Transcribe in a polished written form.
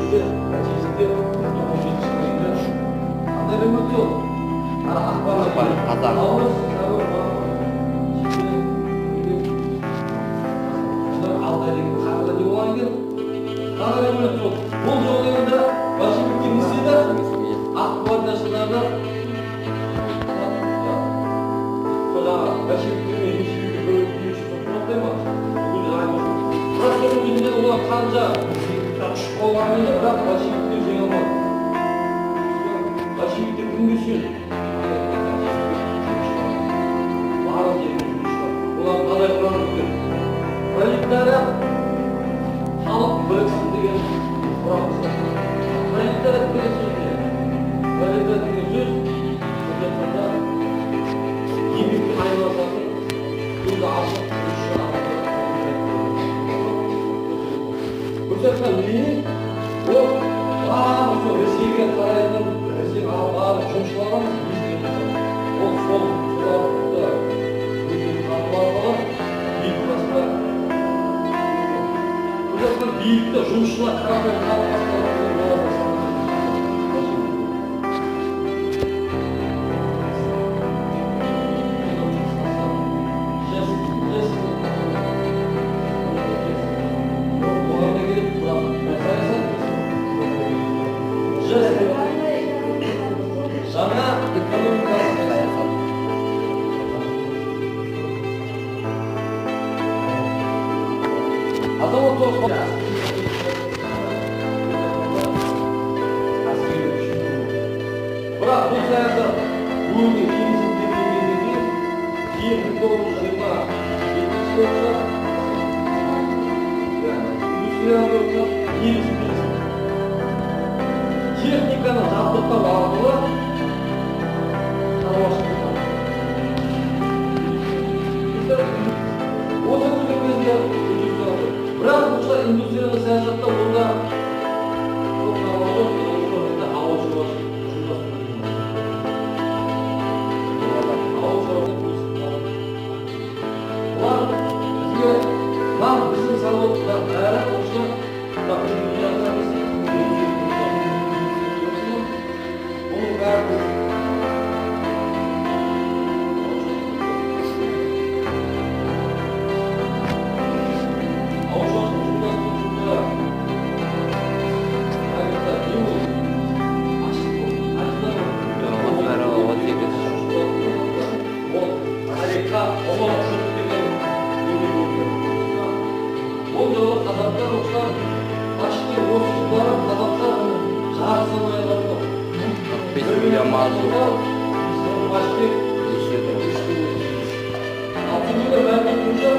кезінде нәтижесінде 1917 жылы қандай революция болды? Ақпан, қазан. Наурыз, сәуір, мамыр, 6 ай деген қаңтарда не болған екен? Тағы революция болды. Бұл жолы енді большевиктер не істеді? Ақ гвардияшыларды сол жаңағы большевиктер мен меньшевиктер бөліп соқпай ма? Бірақ соның өзінде олар қанша күш қолданғанмен де, бірақ большевиктер жеңе алмады. Большевиктер кімге сүйенді? Барлық жерге жұмысшылар. Олар қалай құраны көтерді? Пролетариат халық біріксін деген құрам жасады. Пролетариат деген сөз не? Пролетариат деген сөз былайша айтқанда еңбекпен айналысатын, көзі ашық жұмысшы адамдар. Былайша айтқанда, Ленин ол барлық сол Ресейге қарайтын, Ресейге барлық жұмысшылар емес, ол сол соларды өздері тану арқылы билік басына, былайша айтқанда, билікті жұмысшылар, қарапайым халық басқарады деген олар жасаған. Оған да керек, бірақ саясат жест жаңа экономикалық Саясат. Азамат соғыс әскери күш. Бірақ бұл саясат өте келісімдер кейін 1927 жылы индустриялық келісім техниканы жабдықтау арқылы шаруашылық осы күннің кезінде. Бірақ бұл индустриялық саясатта онда ауыл шаруашылық ұжымдастыру, ауыл шаруашылық өсіп қалды. Бұлар бізге нам біздің заводта бәрі осы мына бұның бәрі біз ауыл шаруашылық ұжымдастырушылары тарихта не болды? Аштық болды. Қайсыдан? 18. Ол тарихқа ұлы жұт деген еңбек болды. Ол жолы қазақтар осылар почти 30 жылдары қазақтар жартысын айырған жоқ. 45 миллион жуық. Почти Неше ал бүгінгі мәлімет бойынша